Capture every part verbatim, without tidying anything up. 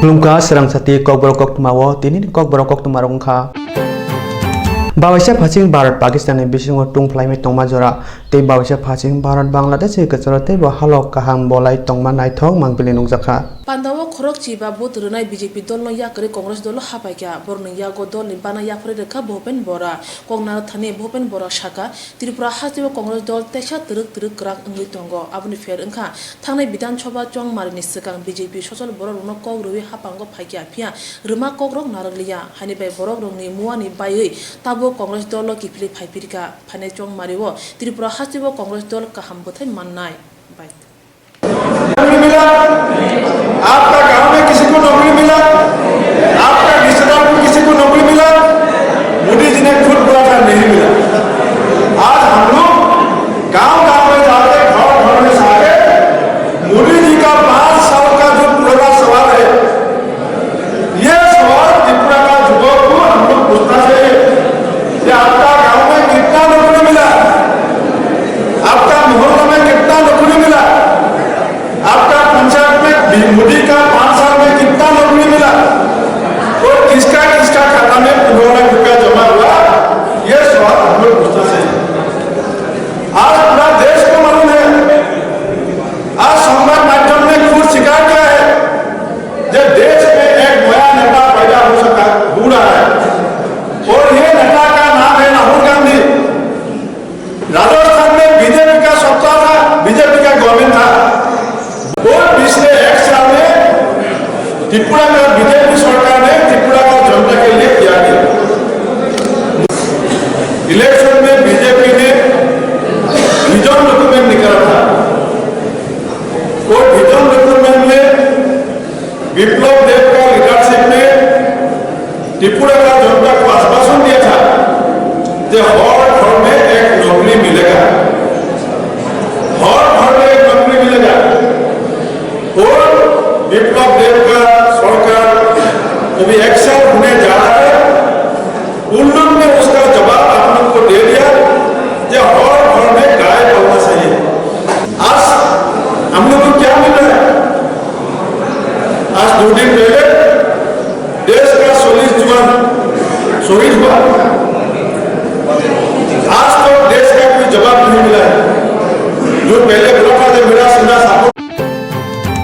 Khulumkha srang sati kokborok koktwma o, tini ni kokborok koktwma rok wngkha. Babaisa phasing Bharat Pakistan ni bisingo tung phlaimai tongma jora tei babaisa phasing Bharat Bangladesh ni kwcharo teibo halok kaham bolai tongma naithok mangpili nukjakha. Pandao khorok chiba vote rwnai B J P dolno yakarwi Congress dolo hapaikha. Borokni yago dolni bana yapharwi rwkha Bhupen Bora. Koknaro thani Bhupen Bora sakha, Tripura hasteo Congress dol teisa twrwk twrwk kwrak wngwi tongo. Aboni pher wngkha, thangnai Bidhan Sabha chongmarini swkang B J P sosol bororokno kok rwui haphango phaikha, phiya rwma kokrok narwkliya. Haini bai borokrokni muani baiwi tabuk Congress dolo kiphilwi phaiphirkha. Phainai chongmario Tripura hasteo Congress dol kaham bwthai mannai. Bai. नौकरी मिला? आपका गांव में किसी को नौकरी मिला? आपका रिश्तेदार को किसी को नौकरी मिला? मोदी जी ने खुद बोला था, नहीं मिला। आज हम लोग गांव गांव में जाके, घर घर में जाके मोदी जी का पाँच साल का जो पुराना सवाल है, ये सवाल त्रिपुरा का युवक को हम लोग पूछना चाहिए कि आपका गांव में कितना नौकरी मिला, आपका मोहल्ला में कितना नौकरी मिला, आपका पंचायत में भी मोदी का पाँच साल में कितना नौकरी मिला और किसका किसका खाता में पंद्रह लाख रुपया जमा हुआ, ये सवाल हम लोग पूछना चाहिए। आज पूरा देश को मालूम है, आज संबाद माध्यम ने खुद स्वीकार किया है कि देश में एक नया नेता पैदा हो सका, हो रहा है और ये नेता का नाम है राहुल गांधी। राजस्थान में बीजेपी का सत्ता था, बीजेपी का गवर्नमेंट था, और पिछले एक साल में त्रिपुरा का बीजेपी सरकार ने त्रिपुरा का जनता के लिए किया है। इलेक्शन में बीजेपी ने विजन डॉक्यूमेंट निकाला था, वो विजन डॉक्यूमेंट में विप्लव देव का लीडरशिप में त्रिपुरा का जनता को आश्वासन दिया था कि हर घर में एक नौकरी मिलेगा, हर घर में एक नौकरी मिलेगा। और विप्लव देव का सरकार अभी एक साल होने जा रहा है, उन लोग ने उसका जवाब आप लोग को दे दिया कि हर घर में गाय पालना चाहिए। आज हम लोग को क्या मिल रहा है? आज दो दिन पहले देश का चालीस जवान शहीद हुआ। आज तक देश का कोई जवाब नहीं मिला है। जो पहले बोला था कि मेरा सेना साथ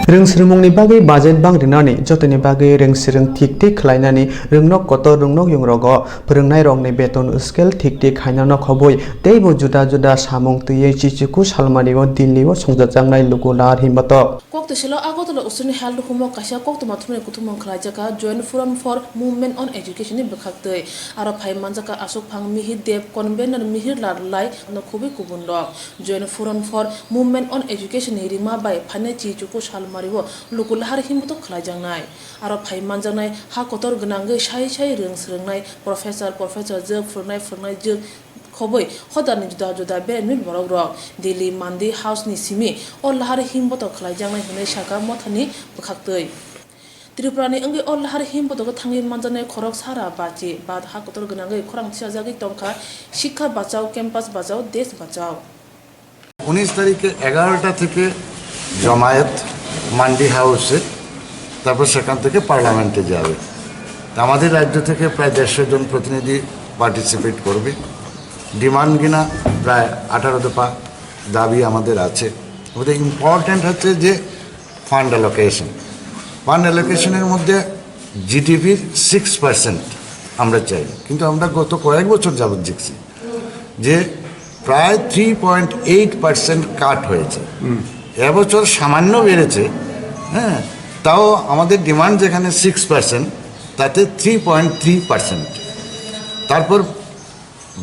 Rwng swrwngmungni bagwi budget bang rinani, jotoni bagwi rwng swrwng thik thik khlainani, rwngnok kotor rwngnok yungrogo, phwrwngnairokni beton scale thik thik khainano khobwi, teibo juda juda samung twiwi chichuku salmario Delhi-o songchajaknai luku lar himbatok. Kok twisilo Agartala Usuni Health Home-o kaisa koktwma thumni kuthumung khlaijak kha Joint Forum for Movement on Education ni bwkhaktwi. Aro phai manjak kha Ashok Phang, Mihir Deb, Convener Mihir Lal Lai no khobwi kubun rok. Joint Forum for Movement on Education ni rima bai phainai chichuku salmario luku lahar himbatok khlaijaknai. Aro phai manjaknai ha kotor gwnangwi sai sai rwng swrwngnai professor, professor jwk phwrwngnai, phwrwngnai jwk khobwi hodarni juda juda beremni borok rok Delhi Mandi House ni simi o lahar himbatok khlaijaknai hwnwi sakha mothani bwkhaktwi. Tripura ni wngwi o lahar himbatok thangwi manjaknai khorok sara bachi ba ha kotor gwnangwi khorang thwijagwi tongkha, Sikha Bachao, Campus Bachao, Desh Bachao. উনিশ তারিখে এগারোটা থেকে জমায়েত মান্ডি হাউসে, তারপর সেখান থেকে পার্লামেন্টে যাবে। তা আমাদের রাজ্য থেকে প্রায় দেড়শো জন প্রতিনিধি পার্টিসিপেট করবে। ডিমান্ড কিনা প্রায় আঠারো দফা দাবি আমাদের আছে। ওদের ইম্পর্টেন্ট হচ্ছে যে ফান্ড অ্যালোকেশন। ফান্ড অ্যালোকেশনের মধ্যে জিডিপির সিক্স পার্সেন্ট আমরা চাই, কিন্তু আমরা গত কয়েক বছর যাবত দেখছি যে প্রায় থ্রি পয়েন্ট এইট পার্সেন্ট কাট হয়েছে। এবছর সামান্য বেড়েছে, হ্যাঁ, তাও আমাদের ডিমান্ড যেখানে সিক্স পার্সেন্ট, তাতে থ্রি পয়েন্ট থ্রি পার্সেন্ট। তারপর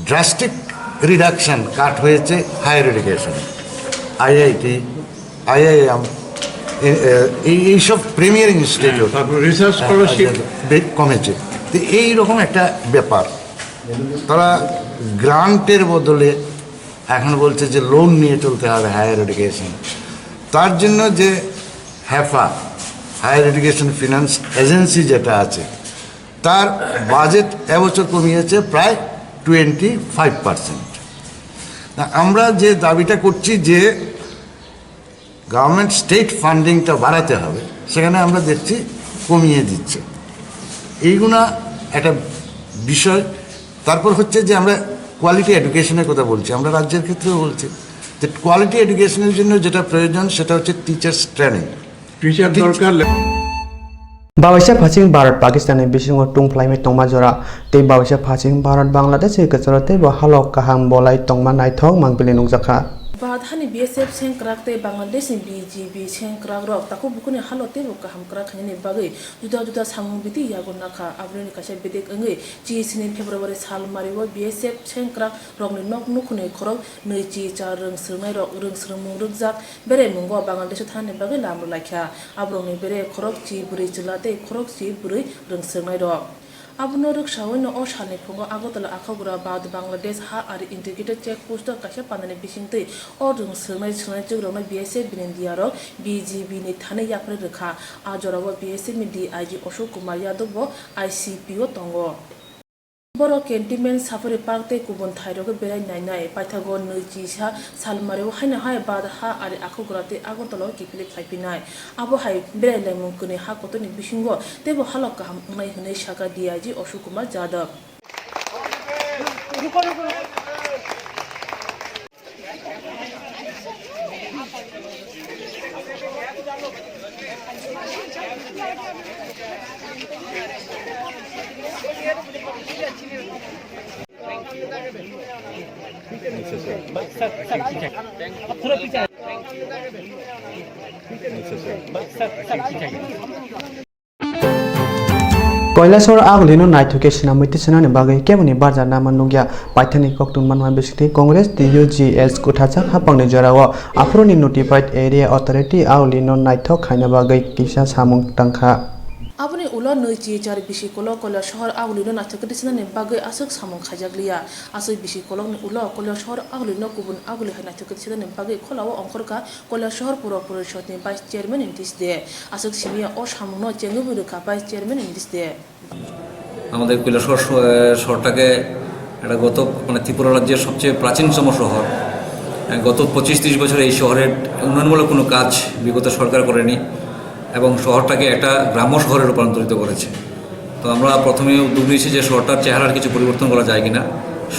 ড্রাস্টিক রিডাকশন, কাট হয়েছে হায়ার এডুকেশন, আইআইটি, আইআইএম, এই, এইসব প্রিমিয়ার ইনস্টিটিউট। তারপর রিসার্চ স্কলারশিপ। কমেছে। তো এইরকম একটা ব্যাপার। তারা গ্রান্টের বদলে এখন বলছে যে লোন নিয়ে চলতে হবে হায়ার এডুকেশন। তার জন্য যে হ্যাফা, হায়ার এডুকেশন ফিনান্স এজেন্সি যেটা আছে, তার বাজেট এবছর কমিয়েছে প্রায় টোয়েন্টি ফাইভ পার্সেন্ট। আমরা যে দাবিটা করছি যে গভর্নমেন্ট স্টেট ফান্ডিংটা বাড়াতে হবে, সেখানে আমরা দেখছি কমিয়ে দিচ্ছে। এইগুলা একটা বিষয়। তারপর হচ্ছে যে আমরা কোয়ালিটি এডুকেশনের কথা বলছি, আমরা রাজ্যের ক্ষেত্রেও বলছি যে কোয়ালিটি এডুকেশনের জন্য যেটা প্রয়োজন সেটা হচ্ছে টিচার্স ট্রেনিং। টিচার টিচ- দরকার। Bawaisa phaching Bharat Pakistan ni bisingo tungphlaimai tongma jora tei bawaisa phaching Bharat Bangladesh ni kwcharo teibo halok kaham bolai tongma naithok mangpili nukjakha. Bharat hani B S F sengkrak tei Bangladesh ni B G B sengkrak rok takhuk bukhukni halok teibo kaham kwrak khainani bagwi juda juda samung biti yago nakha. Aboni kaisa bedek wngwi chi sini February sal mario B S F sengkrak rokni nok nukhungni khorok nwi chi char rwng swrwngnairok rwng swrwngmung rwkjak beraimungo Bangladesh-o thanani bagwi lam rwlaikha. Aborokni bere khorok chi bwrwi chwla tei khorok chi bwrwi rwng swrwngnairok. Abono rwksaui no o salni phungo Agartala Akhogura Bad Bangladesh ha ari integrated check post o kaisa pandani bisingtwi o rwng swrwngnai swrwngnairokno B S F bini D R rok B G B ni thani yapharwi rwkha. A jorao B S F ni D I G Ashok Kumar Yadav bo I C P o tongo. Borok cantonment, safari park tei kubun thairogo berai nainai. Paithago nwi chisa salmario haino hai Bad ha ari Akhogura tei Agartala o kiphilwi phaiphinai. Abo hai berai laimung kwnwi ha kotorni bisingo teibo halok kaham wngnai hwnwi sakha D I G Ashok Kumar Yadav. Koilashahar agulino naithok khe swnamwi twisanani bagwi keboni barja nama nukya. Paithakni koktun manma bisingtwi Congress T U G S kwthajak haphangni jorao aphuruni notified area authority agulino naithok khaina bagwi kisa samung tangkha. Aboni ulo nwi chi char bisi kolok Koilashahar agulino naithok khe twisanani bagwi aswk samung khaijakliya. Aswk bisi kolokni ulo Koilashahar agulino kubun aguli hai naithok khe twisanani bagwi kholao ongkhorkha Koilashahar Puro Porishod ni Vice Chairman ni Nitish De. Aswk simiya o samung no chengwi rwkha Vice Chairman ni Nitish De. আমাদের কৈলাসহর শ-, শহরটাকে একটা গত, মানে, ত্রিপুরা রাজ্যের সবচেয়ে প্রাচীনতম শহর। গত পঁচিশ ত্রিশ বছরে এই শহরের উন্নয়নমূলক কোনো কাজ বিগত সরকার করেনি এবং শহরটাকে একটা গ্রাম্য শহরে রূপান্তরিত করেছে। তো আমরা প্রথমে উদ্যোগ নিয়েছি যে শহরটার চেহারার কিছু পরিবর্তন করা যায় কিনা,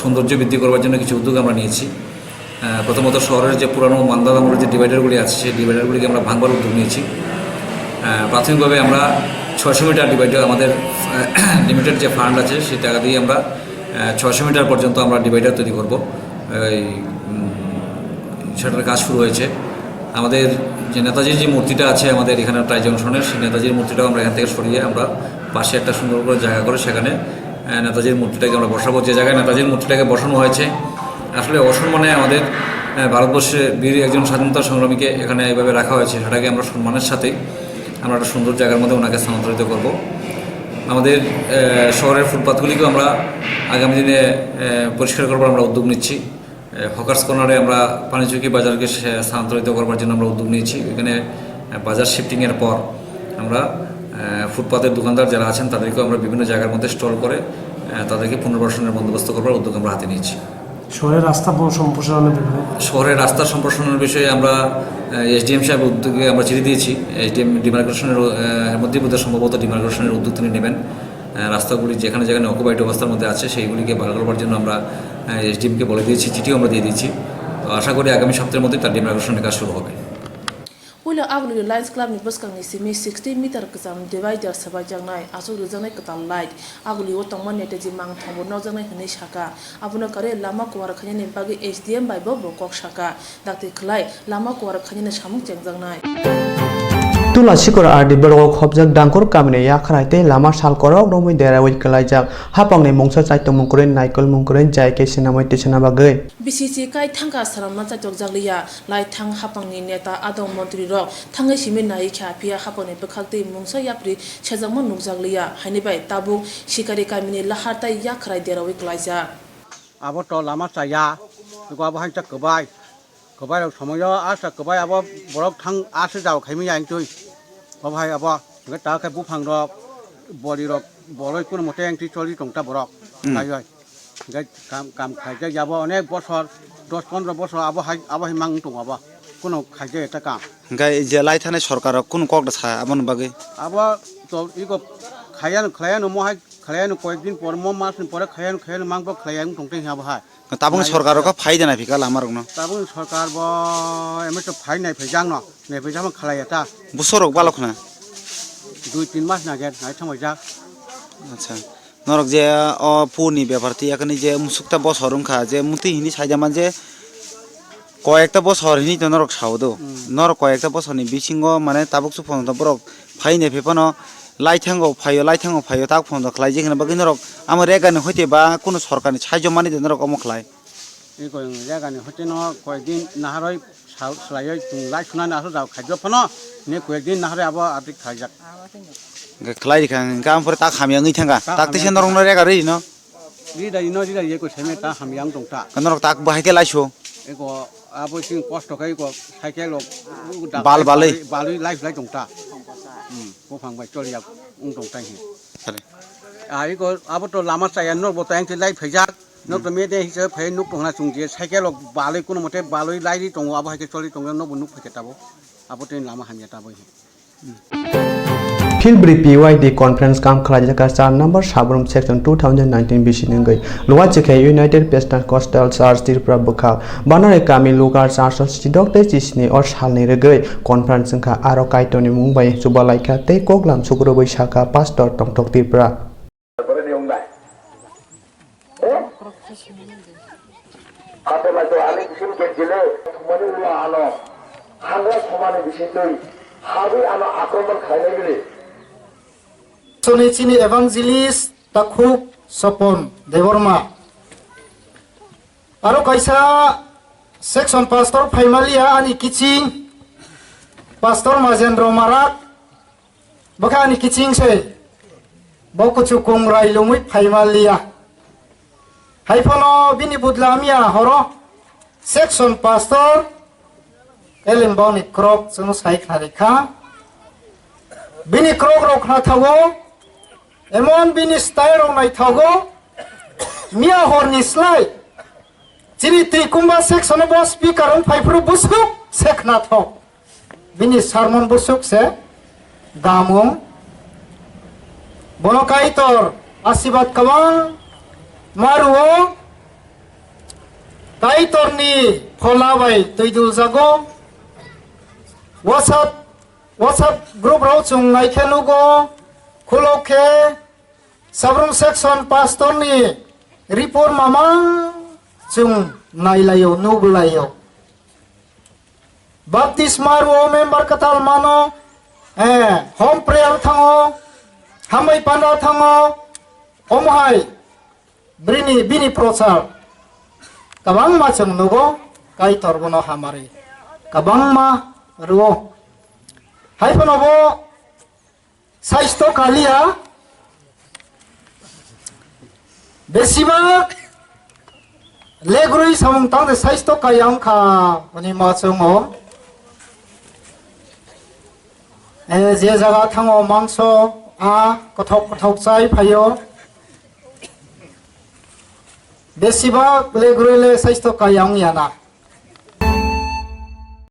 সৌন্দর্য বৃদ্ধি করবার জন্য কিছু উদ্যোগ আমরা নিয়েছি। আহ, প্রথমত শহরের যে পুরানো মান্দাল আমলের যে ডিভাইডারগুলি আছে, সেই ডিভাইডারগুলিকে আমরা ভাঙবার উদ্যোগ নিয়েছি। আহ, প্রাথমিকভাবে আমরা ছয়শো মিটার ডিভাইডার, আমাদের, আহ, লিমিটেড যে ফান্ড আছে, সেই টাকা দিয়ে আমরা, আহ, ছয়শো মিটার পর্যন্ত আমরা ডিভাইডার তৈরি করব। এই, উম, সেটার কাজ শুরু হয়েছে। আমাদের যে নেতাজির যে মূর্তিটা আছে আমাদের এখানে ট্রাই জংশনের, সেই নেতাজির মূর্তিটাও আমরা এখান থেকে সরিয়ে আমরা পাশে একটা সুন্দর করে জায়গা করে সেখানে, আহ, নেতাজির মূর্তিটাকে আমরা বসাবো। যে জায়গায় নেতাজির মূর্তিটাকে বসানো হয়েছে, আসলে অসম্মানে আমাদের, আহ, ভারতবর্ষে বীর একজন স্বাধীনতা সংগ্রামীকে এখানে এইভাবে রাখা হয়েছে, সেটাকে আমরা সম্মানের সাথেই আমরা একটা সুন্দর জায়গার মধ্যে ওনাকে স্থানান্তরিত করব। আমাদের, আহ, শহরের ফুটপাতগুলিকেও আমরা আগামী দিনে, আহ, পরিষ্কার করবার আমরা উদ্যোগ নিচ্ছি। আহ, হকার্স কর্নারে আমরা পানিচুকি বাজারকে সে-, স্থানান্তরিত করবার জন্য আমরা উদ্যোগ নিয়েছি। এখানে, আহ, বাজার শিফটিংয়ের পর আমরা, আহ, ফুটপাতের দোকানদার যারা আছেন তাদেরকেও আমরা বিভিন্ন জায়গার মধ্যে স্টল করে, আহ, তাদেরকে পুনর্বাসনের বন্দোবস্ত করবার উদ্যোগ আমরা হাতে নিয়েছি। শহরের রাস্তা ব-, সম্প্রসারণের ব্যাপারে? শহরের রাস্তা সম্প্রসারণের বিষয়ে আমরা, আহ, এসডিএম সাহেব উদ্যোগে আমরা চিঠি দিয়েছি। এসডিএম ডিমার্কেশনের, আহ, এর মধ্যেই বোধহয় সম্ভবত ডিমার্কেশনের উদ্যোগ তিনি নেবেন। আহ, রাস্তাগুলি যেখানে যেখানে অকুপাইড অবস্থার মধ্যে আছে সেইগুলিকে বার করবার জন্য আমরা, আহ, এসডিএমকে বলে দিয়েছি, চিঠিও আমরা দিয়ে দিয়েছি। তো আশা করি আগামী সপ্তাহের মধ্যেই তার ডিমার্কেশনের কাজ শুরু হবে। Puila Agulino Lions Club ni bwskangni simi sixty meter kwcham divider swbaijaknai, aswk rwjaknai kwtal light. Agulio tongma Netaji mangthangbo nokjaknai hwnwi sakha. Abono karwi lama kuwar khainani bagwi S D M bai bo bo kok sakha. Dakti khwlai lama kuwar khainani samung chengjaknai. Tula Sikor R D block o khobjak Dangkur kamini yakhrai tei lama sal korok romwi derawi kwlaijak. Hapangni mungsa chaitung mungkwrwi naikol mungkwrwi jai khe sinamwi tisana bagwi. Bisi si kai thangkha swnamna chaitok jakliya, lai thang hapangni neta adong montri rok thangwi simi nai kha, phiya hapangni bwkhak tei mungsa yapri sejakma nukjakliya, haini bai tabuk Sikari kamini lahar tai yakhrai derawi kwlaijak. Abo to lama chaya, abo hai ta kwbai, kwbai rok somoyo asa kwbai abo borok thang asa jao khaimi ya twi, abo hai abo, ta khe buphang rok, bori rok, boloi kuno mote engti choli tong ta borok, hmm, tai oi. Hingke kam, kam khaijak ya bo onek bosor, dos pondro bosor abo hai, abo hai mang tong abo. Kuno khaijak eta kam. Hingke je lai thani sorkar rok kuno kok da sa aboni bagwi? Abo to iko khayano, khayano mo hai khayano koyek din pore mo mas ni pore khayano, khayano mangbo khayang tongteng abo hai. Tabuk ni sorkar rok phai da nai phika lama rok no. Tabuk ni sorkar bo emo to phai nai phai jang no, nai phai jang khalai eta. Busor rok balok khna. Dui tin mas na gen nai thang jak. Acha. Norok je o purni bepar twi yakni je musukta bosor wngkha, je mutwi hini saida man je koyekta bosor hini to norok sao do. Hmm. Norok koyekta bosorni bisingo mane tabuk su phono borok phaini phaipano laithango phaio, laithango phaio, tak phono khlai je hwnba bagwi norok amo regani hoite ba kuno sorkarni sahajyo mani de norok omo khlai. Eko jagani hoiteno koyekdin naharoi sal-, swlaioi chwng lai sunani aswk jagao khaijak phano, ne koyekdin naharoi abo atik khaijak. Hwnkhe khlai rikha, hwnkhe ampore tak hamya wngwi thangkha. Tak tak teisa hamya norokno rega rwi rino. Rida ino rida ye ko seme ta hamya wng tongta. Norok tak bahai khe laisu. Eko abo chwng kosto khai ko cycle rok bal balwi. Balwi lai lai tongta. Hmm, buphang bai choliya wng tongta hi. Sale. A eko abo to lama chaya norok bo tayang lai phaijak. Nok to mede hisa phai nuk tongna chwng je cycle rok balwi kuno mote balwi lairi tongo abo hai khe choli tongo nokbo nuk phaikhe tabo abo tei lama hamya tabo hi. Philbri P Y D conference kam khlaijak kha char number Sabrum section two thousand nineteen bisi ni wngwi Luachikhe United Pentecostal Church Tripura bwkhak Banare kami Lugar church sidok tei chisni o salni rwgwi conference wngkha aro Kaitorni mung bai chubalaikha tei koklam sukrubwi sakha Pastor Tongthok Tripura. Boroni wngnai. Eh? Kato naito ani bisin ke jile thumani ulo ano hangra thumani bisin twi habwi ano akromon khlainai bili. Soni chini evangelist Takhuk Sopon Debbarma. Aro kaisa section pastor phaimaliya ani kiching Pastor Majendra Marak. Bokhe ani kiching se, bo kuchukung rai lungwi phaima liya. Hai phano bini budla miya horo section pastor eleng boni krok chwng sai khnari kha. Bini krok rok khna thago, emon bini style rok nai thago, miya horni slai chini twi kumba section bo speaker wng phai phuru busuk se khna thok. Bini sermon busuk se gamung. Bono Kaitor asibad kwbang ma rwo. Kaitorni phola bai twi duljago. WhatsApp, WhatsApp group rok chwng naikhe nugo, khulok khe Sabrum section pastor ni report mamang chwng nailaio, nublaio. Baptisma rwo member kwtal mano, eh, home prayer thango, hambai panda thango, omo hai bini, bini prochar kwbangma chwng nugo, Kaitor bono hamari kwbangma rwo. Hai phano bo saisto kaliya, besibak legrui samung tangde saisto kaya wngkha hwnwi ma chwngo. Eh, je jaga thango mangso a kothok kothok chai phaio. Besibak legrui le saisto kaya wngya na.